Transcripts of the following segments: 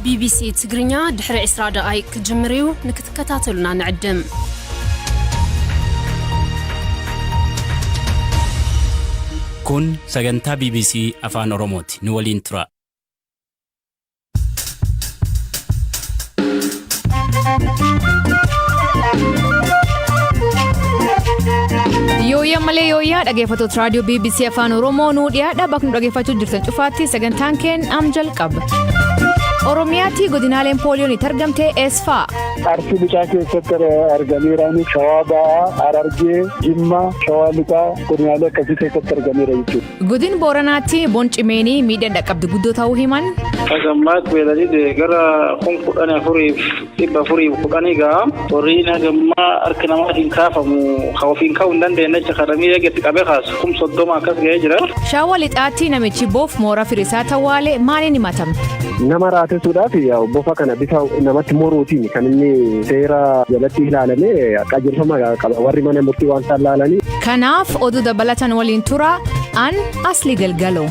ቢቢሲ ትግርኛ ድሕሪ 20 ደቓይቅ ክጅምር እዩ፣ ንክትከታተሉና ንዕድም። Kun sagantaa BBC Afaan Oromooti. Nu waliin tura. Yooyyaa malee yooyyaa dhaggeeffattoota raadiyoo BBC Afaan Oromoo nuu dhiyaadha bakka nu dhaggeeffachuu jirtan cufaatti sagantaan keen am jalqaba. Oromiyaatti godinaaleen pooliyoon itti argamte eessa fa'a? Arsii Lixaa keessatti argameera. Shawaa Ba'aa, Harargee, Jimmaa, Shawaa Lixaa godinaalee akkasii keessatti argameera jechuudha. Godin Booranaatti boncimeenii miidhaan dhaqqabdi guddoo ta'uu himan. Hagammaatti beeyladi gara 14,410 ga'a. Horiin hagammaa harka namaatiin kaafamu kan ofiin ka'uu hin dandeenye jecha karamii eegatti qabee kaasu 30,000 akkas ga'ee jira. Shawaa Lixaatti namichi boof moora firisaa tawwaale maaliin himatame? Nama raatessuudhaaf bofa kana bifa namatti moruutiin kan inni seera jalatti ilaalame qajeelfama qaba warri mana murtii waan isaan laalanii. Kanaaf oduu dabalatan waliin tura an Asli Galgalo.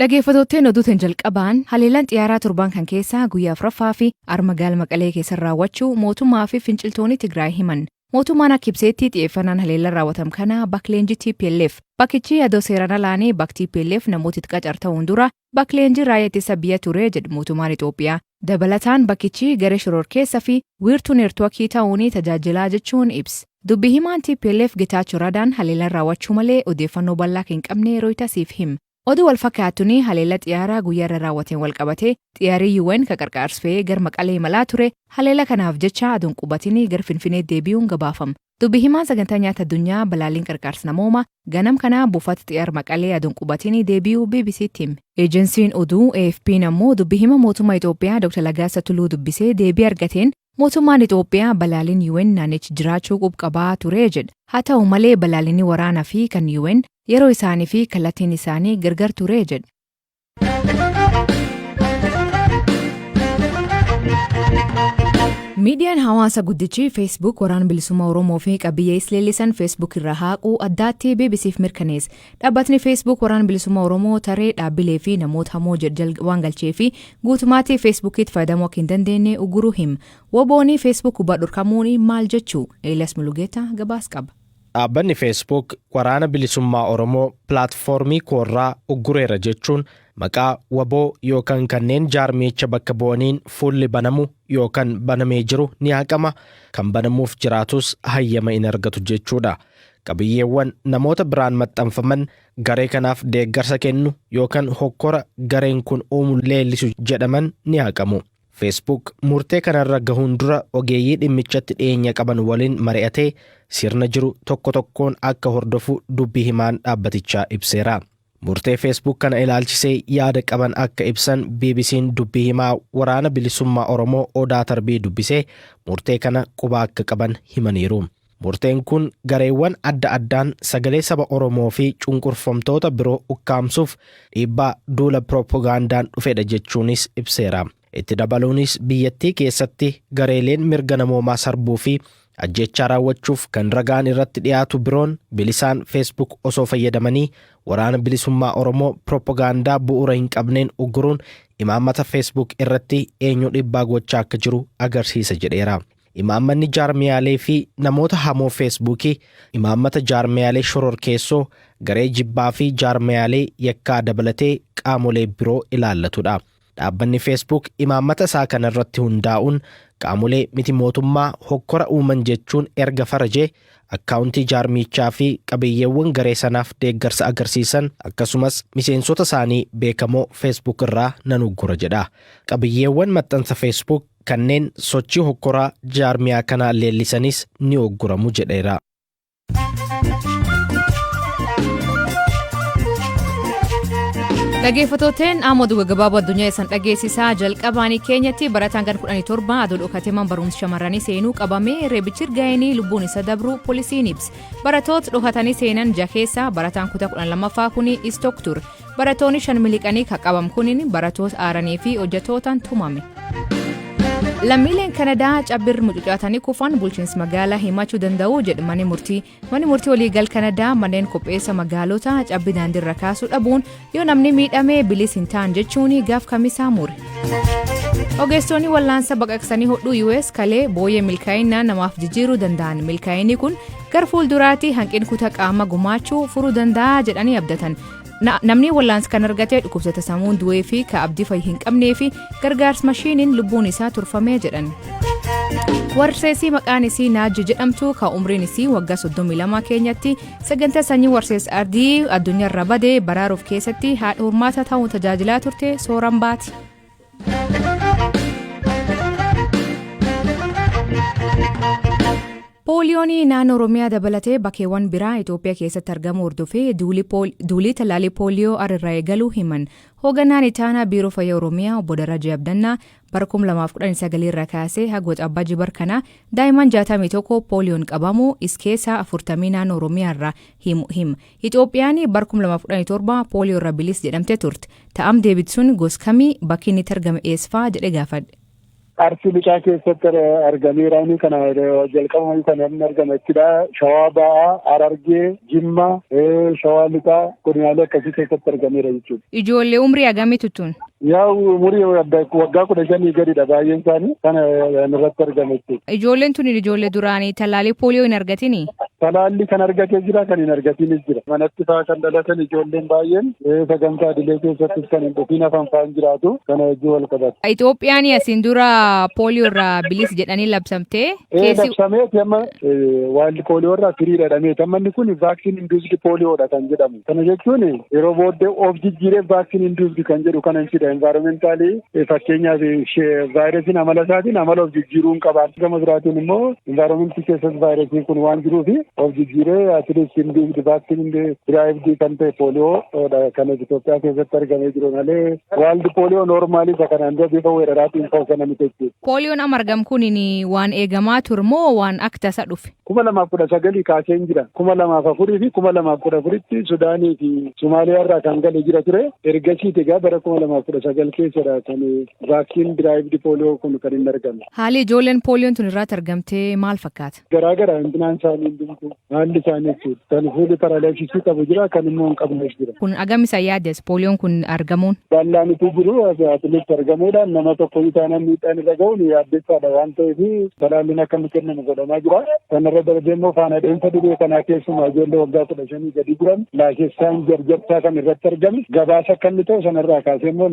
Dhaggeeffattootni oduutiin jalqabaan haleellaan xiyyaaraa torban kan keessaa guyyaa afuraffaa fi arma Maqalee keessa raawwachuu mootummaa fi finciltoonni Tigraay himan. Mootummaan akka ibseetti xiyyeeffannaan haleellaan raawwatame kana bakka leenjii TPLF bakkichi adoo seeraan alaanii bakka TPLF namoota itti qacarta'uun dura bakka leenjii raayyaa ittisa biyya ture jedhu mootummaan Itoophiyaa. Dabalataan bakkichi garee shororkeessa fi wiirtuu neetwoorkii ta'uun tajaajilaa jechuun ibsa. Dubbi himaan TPLF Getaachoo Radaan haleellaan raawwachuu malee odeeffannoo bal'aa hin qabne Rooyitasiif hima. Oduu wal fakkaatuun haleella xiyyaaraa guyyaa irra raawwateen wal qabate xiyyaarri UN kan qarqaarsa fe'ee gara Maqalee imalaa ture haleella kanaaf jecha aduun qubatanii gara Finfinnee deebi'uun gabaafama. Dubbi himaan sagantaa nyaata addunyaa balaaliin qarqaarsa namooma ganam kanaa buufata xiyyaara Maqalee aduun qubatanii deebi'uu BBCtti hime. Eejensiin oduu AFP'n ammoo dubbi hima mootummaa Itoophiyaa Dr. Laggasaa Tulluu dubbisee deebii argateen mootummaan Itoophiyaa balaaliin UN naannichi jiraachuu qubqabaa ture jedha. Haa ta'u malee balaalinni waraanaa fi kan UN yeroo isaanii fi kallattiin isaanii gargar ture jedha. Miidiyaan hawaasa guddichi Facebook waraana bilisummaa Oromoo fi qabiyyee is leellisan Facebook irraa haaquu addaatti BBCf mirkaneesse. Dhaabbatni Facebook waraana bilisummaa Oromoo taree dhaabbilee fi namoota hamoo waan galchee fi guutummaatti Facebookitti fayyadamuu akka hin dandeenye uguruu hima. WBO'n Facebook gubbaa dhorkamuun maal jechuu? Eelas Mulugeetaa gabaas qaba. Dhaabbanni Facebook waraana bilisummaa Oromoo pilaatfoormii koorraa uggureera jechuun maqaa WBO yookaan kanneen jaarmiicha bakka bu'aniin fuulli banamu yookaan banamee jiru ni haqama, kan banamuuf jiraatus hayyama hin argatu jechuudha. Qabiyyeewwan namoota biraan maxxanfaman garee kanaaf deeggarsa kennu yookaan hokkora gareen kun uumu leellisu jedhaman ni haqamu. Facebook murtee kanarra gahuun dura ogeeyyii dhimmichatti dhiyeenya qaban waliin mari'atee sirna jiru tokko tokkoon akka hordofu dubbii himaan dhaabbatichaa ibseera. Murtee Facebook kana ilaalchisee yaada qaban akka ibsan BBC'n dubbii himaa waraana bilisummaa Oromoo Odaa Tarbii dubbisee murtee kana quba akka qaban himaniiru. Murteen kun gareewwan adda addaan sagalee saba Oromoo fi cunqurfamtoota biroo ukkaamsuuf dhiibbaa duula piroopagaandaan dhufedha jechuunis ibseera. Itti dabaluunis biyyattii keessatti gareeleen mirga namoomaa sarbuu fi ajjechaa raawwachuuf kan ragaan irratti dhiyaatu biroon bilisaan Facebook osoo fayyadamanii waraana bilisummaa Oromoo piroopagaandaa bu'uura hin qabneen ugguruun imaammata Facebook irratti eenyu dhiibbaa gochaa akka jiru agarsiisa jedheera. Imaammanni jaarmiyaalee fi namoota hamoo Feesbuukii imaammata jaarmiyaalee shororkeessoo garee jibbaa fi jaarmiyaalee yakkaa dabalatee qaamolee biroo ilaallatudha. Dhaabbanni Facebook imaammata isaa kanarratti hundaa'uun qaamolee miti mootummaa hokkora uuman jechuun erga farajee akkaawuntii jaarmichaa fi qabiyyeewwan garee sanaaf deeggarsa agarsiisan akkasumas miseensota isaanii beekamoo Facebook irraa nan uggura jedha. Qabiyyeewwan maxxansa Facebook kanneen sochii hokkoraa jaarmiyaa kanaa leellisanis ni ugguramu jedheera. Dhaggeeffattooteen amma oduu gaggabaaboo addunyaa isaan dhageessisaa jalqabaanii keenyatti barataan gan 17 aduu dhokatee man barumsa shamarranii seenuu qabamee reebichi ga'eenii lubbuun isa dabru poolisiin ibse. Barattoota dhokatanii seenan ja'a keessaa barataan kutaa 12ffaa kun istook ture. Barattoonni shan miliqanii kan qabam kunin barattoota aaranii fi hojjettootaan tumame. Lammiileen Kanadaa cabbirri mucucaatanii kufan bulchiinsa magaalaa himachuu danda'u jedhu manni murtii. Manni murtii waliigal Kanadaa manneen qopheessa magaalotaa cabbii daandiirra kaasuu dhabuun yoo namni miidhame bilis hin ta'an jechuun gaaf kamisaa mure. Ogeessonni wallaansa baqaqsanii hodhuu US kalee booyyee milkaa'inaa namaaf jijjiiruu danda'an. Milkaa'inni kun gara fuulduraatti hanqina kutaa qaama gumaachuu furuu danda'a jedhanii abdatan. Namni wallaansa kan argate dhukkubsata sammuun du'ee fi ka abdii fayyi hin qabnee fi gargaarsa mashiiniin lubbuun isaa turfamee jedhan. Warseesii maqaan isii Naaji jedhamtu ka umriin isii waggaa 32 keenyatti sagantaa sanyii warsees ardii addunyaarra badee baraaruuf keessatti haadha hormaata ta'uun tajaajilaa turte sooran baati. Pooliyoon naannoo Oromiyaa dabalatee bakkeewwan biraa Itoophiyaa keessatti argamu hordofee duulii tallaalii pooliyoo irraa eegaluu himan. Hoogganaan Itaanaa Biiroo Fayyaa Oromiyaa Obbo Darajee Abdannaa bara 2019 irraa kaasee haga abbaa jibar kanaa daa'imman 61 pooliyoon qabamu is keessaa 40 naannoo Oromiyaa irraa hima. Itoophiyaan bara 2017 pooliyoo irraa bilis jedhamte turte. Ta'am deebisuun gos kamii bakki inni itti argame eessfaa jedhee gaafadhe. Arsii Lixaa keessatti argameera. Inni kana jalqabuma kan inni argame jechuudha. Shawaa Ba'aa, Harargee, Jimma, Shawaa Lixaa godinaalee akkasii keessatti argameera jechuudha. Ijoollee umrii hagamii tun? Yaa umurii waggaa 15 gadidha baay'een isaanii kana irratti argame jechuudha. Ijoolleen tun ijoollee duraanii tallaalii pooliyoo hin argatini? Talaalli kan argatee jira, kan hin argatinis jira. Manatti fa'aa kan dhalatan ijoolleen baay'een sagantaa idilee keessattis kan hin dhufin hafan fa'aan jiraatu kana wajjin wal qabata. Itoophiyaan asiin dura pooliyoo irraa bilis jedhanii labsamtee. Labsameeti amma wild pooliyoo irraa free jedhameeti. Amma inni kun vaccine induced pooliyoodha kan jedhamu. Kana jechuun yeroo booddee of jijjiiree vaccine induced kan jedhu kana hin fida. Environmental fakkeenyaaf vaayirasiin amala isaatiin amala of jijjiiruu hin qabaatu. Gama biraatiin immoo environmentii keessatti vaayirasiin kun waan jiruuf of jijjiiree at least induced vaccine derived kan ta'e pooliyoodha kan Itoophiyaa keessatti argamee jiru malee wild pooliyoo normalii isa kanaan dura bifa weeraraatiin ka'u sana miti jechuudha. Pooliyoon amma argamu kun waan eegamaa ture moo waan akka tasa dhufe? 2019 kaasee hin jira. 2004 fi 2014tti Sudaanii fi Somaaliyaa irraa kan gale jira ture. Ergasiiti egaa bara 2019 keessadha kan vaccine derived pooliyoo kun kan inni argame. Haalli ijoolleen pooliyoon tun irratti argamtee maal fakkaata? Garaagaraa hintinaan isaanii hundumtu haalli isaanii jechuudha. Kan fuulli paralysisii qabu jira, kan immoo hin qabnes jira. Kun agam isa yaaddes pooliyoon kun argamuun? Bal'aan utuu jiru atileet argamuudhaan nama tokko taanaan miidhaan irra ga'uun yaaddessaadha waan ta'eef talaalliin akka inni kennamu godhamaa jira. Kanarra darbee immoo faana dheensa dhibee kanaa keessumaa ijoollee waggaa 15 gadi jiran laashessaan jarjartaa kan irratti argame gabaasa akka inni ta'u sanarraa kaasee immoo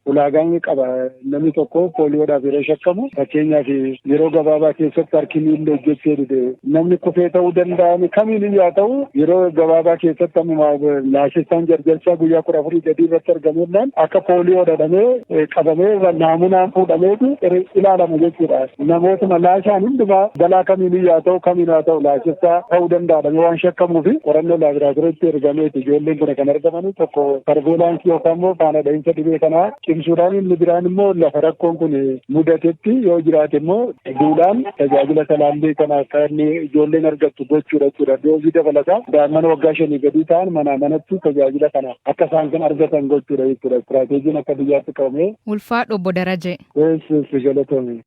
ulaagaan qaba. Namni tokko pooliyoodhaaf yeroo shakkamu, fakkeenyaaf yeroo gabaabaa keessatti harki miilli hojjechuu dide, namni kufee ta'uu danda'an kamiin iyyuu haa ta'u, yeroo gabaabaa keessatti ammuma laashessaan jarjarsaa guyyaa 14 gadi irratti argamuudhaan akka pooliyoo dhadhamee qabamee naamunaan fuudhameetu ilaalama jechuudha. Namootuma laashaan hundumaa balaa kamiin iyyuu haa ta'u, kamiin haa ta'u, laashessaa ta'uu danda'adha waan shakkamuuf qorannoo laaboraatooriitti ergameeti ijoolleen kun kan argaman. Tokko surveillance yookaan immoo faana dhahinsa dhibee kanaa cimsuudhaan, inni biraan immoo lafa rakkoon kun mudatetti yoo jiraate immoo duudhaan tajaajila talaallii kana akka inni ijoolleen argattu gochuudha jechuudha. Doozii dabalataa daa'imman waggaa 5 gadii ta'an manaa manatti tajaajila kana akka isaan kan argatan gochuudha jechuudha. Istiraateejiin akka biyyaatti qabamee. Ulfaadhu, Obbo Darajee. Eessi galatoomi.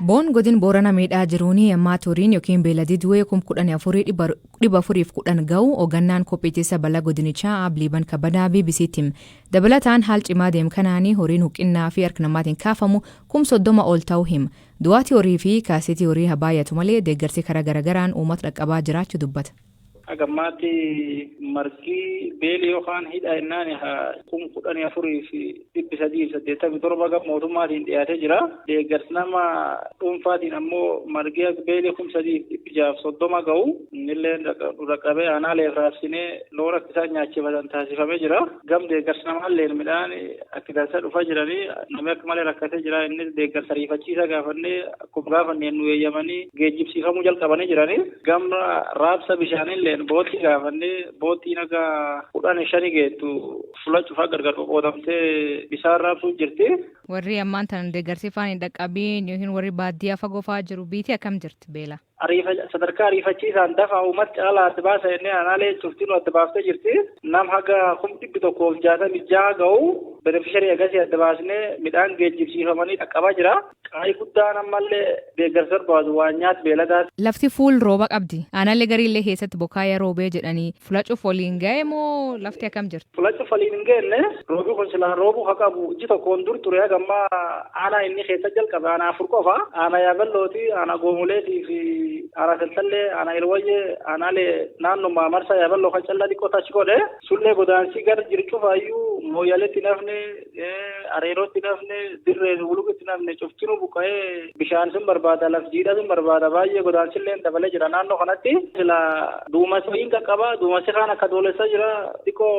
Boon godin Boorana miidhaa jiruun ammaa horiin yookiin beeladii du'ee 14,410 ga'u hoogannaan kopheettisa balaa godinichaa Abliiban Kabadaa BBC'tti hime. Dabalataan haal cimaa deem kanaanii horiin huqinnaa fi harka namaatiin kaafamu 30,000 ol ta'uu hima. Du'aatii horii fi kaasetii horii haa baay'atu malee deeggarsi karaa garaagaraan uummata dhaqqabaa jiraachuu dubbata. Hagammaatti margi beelii yookaan hidha jennaan 14,387 gama mootummaatiin dhiyaatee jira. Deeggarsi nama dhuunfaatiin ammoo margi beelii 3,630 ga'u. Innillee dhaqqabee aanaalee raabsinee loon akka isaan nyaachifatan taasifamee jira. Gam deeggarsi namaallee midhaan akka dansa dhufaa jiranii namni akka malee rakkatee jira. Innis deeggarsa ariifachiisa gaafannee akkuma gaafanneen nu eeyyamanii geejjibsiifamuu jalqabanii jiranii. Gam raabsa bishaanillee Boottii gaafannee boottiin akka 15 geettu fuula cufaa gargar qoqqoodamtee bishaan raabsuu jirti. Warri ammaan tana deeggarsi faan hin dhaqqabiin yookiin warri baadiyyaa fagoo fa'aa jiru biitii akkam jirti beela? Sadarkaa ariifachiisaan dafa uummata caalaa adda baasa jennee aanaalee cuftiin adda baaftee jirti. Nam haga 166,000 ga'u beneficiary agasii adda baasnee midhaan geejjibsiifamanii dhaqqabaa jira. Qaayii guddaan ammallee deeggarsa barbaadu waan nyaata beeladaati. Lafti fuul rooba qabdi. Aanaalee gariillee keessatti bokkaaya roobee jedhanii fulacuuf waliin ga'e moo lafti akkam jirti? Fulacuuf waliin hin geenne. Roobi kun silaa roobuu haa qabu iji tokkoon dur ture haga ammaa aanaa inni keessa jalqabe aanaa afur qofa. Aanaa Yaaballooti, aanaa Goomoleetii fi aanaa Taltallee, aanaa Ilwayyee, aanaalee naannuma marsaa Yaaballoo kan callaa xiqqoo tachi godhe. Sullee godaansii gara jiru cufaayyuu Mooyyaleetti nafne, Areerootti nafne, Dirree Wuluqitti nafne cuftinuu buqqa'ee bishaan sun barbaada, laf jiidha sun barbaada baay'ee godaansillee dabalee jira naannoo kanatti. Sila duumessa wayiin qaqqaba, duumessi kaan akka doolessaa jira, xiqqoo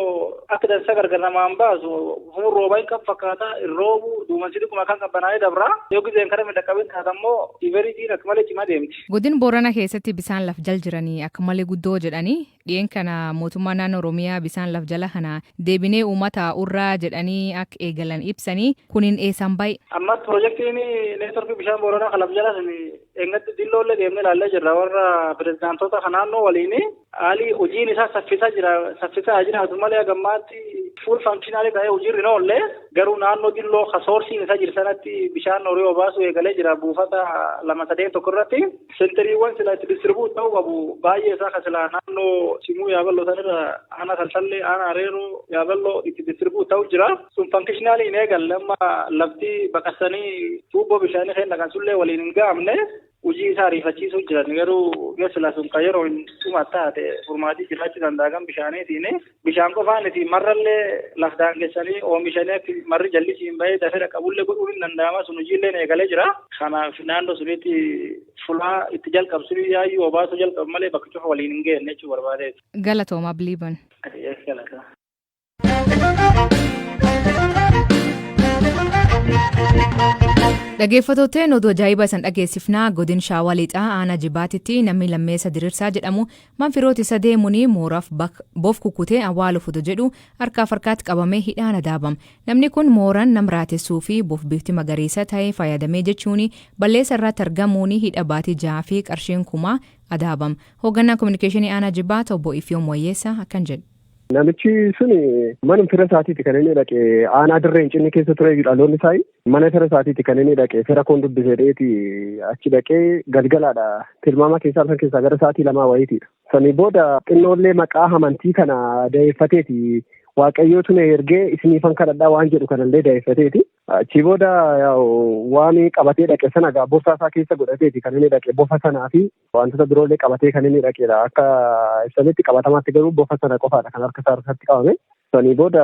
akka dansa gargar namaan baasu, fuun roobaa hin qabu fakkaata, hin roobu, duumessi xiqquma kan qabbanaa'ee dabra. Yoo gizeen kara midhaqqabin taata immoo iveritiin akka malee cimaa deemti. Godin Boorana keessatti bisaan laf jal jiranii akka malee guddoo jedhanii dhiyeen kana mootummaa naannoo Oromiyaa bisaan laf jala kana deebinee uummata urraa jedhanii akka eegalan ibsanii kunin eessaan baye? Ammas pirojektiin neetworkii bishaan Booranaa kan laf jala sun eengatti dilloollee deemnee ilaallee jirra warra pirezidaantota kan naannoo waliin haalli hojiin isaa saffisaa jira saffisaa haa jiraatu malee haga ammaatti fuul fankishinaalii ta'ee hojiirra hin oolle garuu naannoo dilloo ka soorsiin isaa jiru sanatti bishaan horii obaasuu eegalee jira buufata lama sadeen tokko irratti. Sentariiwwan sila itti distribuut ta'uu qabu baay'ee isaa ka sila naannoo Simuu Yaaballoo sanirra aanaa Taltallee aanaa Areeroo Yaaballoo itti distribuut ta'u jira. Sun fankishinaalii hin eegalle amma lafti baqassanii tuubboo bishaanii kenna kan sullee waliin hin ga'amne hojii isaa ariifachiisuu jiran garuu yoo sila sun kan yeroo hin dhuma taate furmaatii jiraachuu danda'a kan bishaaniitiin. Bishaan qofaan itti marrallee laf daangessanii oomishanii akka marri jallisiin bahee dafee dhaqqabullee godhuun hin danda'ama sun hojiillee eegalee jira. Kanaaf naannoo sunitti fulaa itti jalqabu suni yaayyuu obaasuu jalqabu malee bakka cufa waliin hin geenne jechuu barbaadeeti. Galatooma Biliiban. Yes, galata. Dhaggeeffattootteen oduu ajaa'iba isan dhageessifnaa. Godin Shaawaa Lixaa aanaa Jibaatitti namni Lammeessa Diriirsaa jedhamu manfirooti isa deemuun mooraaf bof kukkutee awwaaluuf utuu jedhu harkaaf harkaatti qabamee hidhaan adaabam. Namni kun mooran nam raatessuu fi bof bifti magariisa ta'e fayyadamee jechuun balleessa irratti argamuun hidha baatii 6 fi qarshiin 1000 adaabam. Hoogganaan kominikeeshinii aanaa Jibaat obbo Ifiyoom Wayyeessaa akkan jedhu. Namichi sun manuma fira isaatiiti kan inni dhaqe aanaa dirree hin keessa ture dhaloonni isaa mana fira isaatiiti kan inni dhaqe fira koon dubbise dheeti achi dhaqee galgalaadha tilmaama keessaa halkan keessaa gara sa'aatii 2 wayiitiidha. Sanii booda xinnoollee maqaa amantii kana da'eeffateeti waaqayyootu na ergee isiniifan kadhadhaa waan jedhu kanallee da'eeffateeti. Achii booda waan qabatee dhaqe sana egaa borsaa isaa keessa godhateeti kan inni dhaqe bofa sanaa fi wantoota biroollee qabatee kan inni dhaqedha. Akka ibsametti qabatamaatti garuu bofa sana qofaadha kan harka isaa irratti qabame. Sanii booda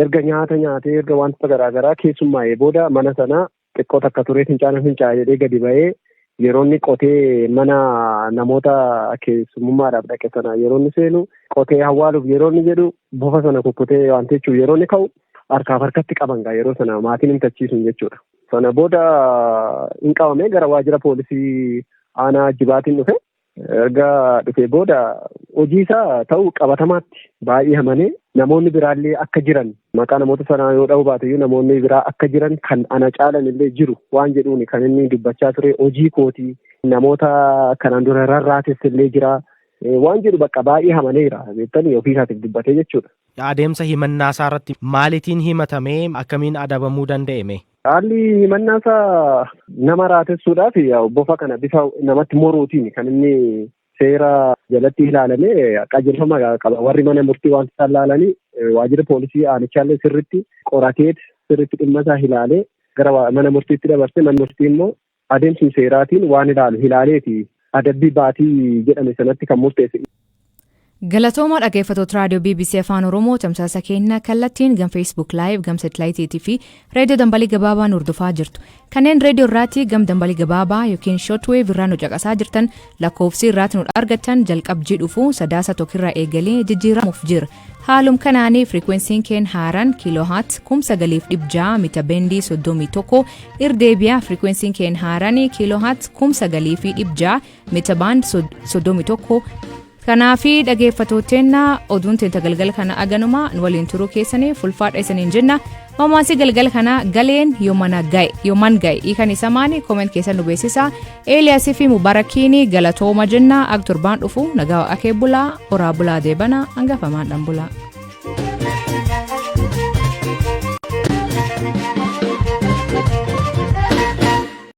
erga nyaata nyaatee erga wantoota garaagaraa keessummaa'ee booda mana sana xiqqoo takka turee fincaana fincaa'aa jedhee gadi ba'ee yeroo inni qotee mana namoota keessummummaadhaaf dhaqe sana yeroo inni seenu qotee awwaaluuf yeroo inni jedhu bofa sana kukkutee waan jechuuf yeroo inni ka'u harkaaf harkatti qaban gaa yeroo sana maatiin himtachiisuun jechuudha. Sana booda hin qabamee gara waajjira poolisii aanaa Jibaatiin dhufe. Erga dhufee booda hojii isaa ta'uu qabatamaatti baay'ee amanee namoonni biraallee akka jiran maqaa namoota sanaa yoo dha'uu baate iyyuu namoonni biraa akka jiran kan ana caalan illee jiru waan jedhuun kan inni dubbachaa ture hojii kootii namoota kanaan dura rarraates illee jira waan jedhu bakka baay'ee amaneera beektanii ofii isaatiif dubbatee jechuudha. Adeemsa himannaa isaa irratti maalitiin himatamee akkamiin adabamuu danda'e? Haalli himannaa isaa nama raatessuudhaaf bofa kana bifa namatti moruutiin kan inni seera jalatti ilaalamee qajeelfama qaba. Warri mana murtii waan isaan ilaalanii waajjira poolisii aanichaallee sirriitti qorateet sirriitti dhimma isaa ilaalee gara mana murtiitti dabarse manni murtii immoo adeemsuma seeraatiin waan ilaalu ilaaleeti adabbii baatii jedhame sanatti kan murteesse. Galatoomaa dhaggeeffattoota raadiyoo BBC Afaan Oromoo tamsaasa keenya kallattiin gam Facebook Live gam satellaayitii fi reediyoo dambalii gabaabaan hordofaa jirtu. Kanneen reediyoo irraatti gam dambalii gabaabaa yookiin shortwave irraa nu caqasaa jirtan lakkoofsi irraatti nu argattan jalqabjii dhufu Sadaasa tokkirraa eegalee jijjiiramuuf jira. Haalum kanaanii firiikwensiin keen haaraan kiiloohaat 9600 mita beendii 31 irdeebiyaa firiikwensiin keen haaraan kiiloohaat 9600 mita baand 31. Kanaafi dhageeffattooteenna, oduun teenta galgala kana aganuma. Nu waliin turuu keessanii fulfaadha isaniin jenna. Mammaasii galgala kana galeen yoomana ga'e yooman ga'e hiikan isa maani? Comment keessan nu beeksisa. Eeliyaasii fi Mubarakiin galatooma jenna. Ak torbaan dhufu nagaa akee bulaa, oraa bulaa, deebana hangafamaadhaan bulaa.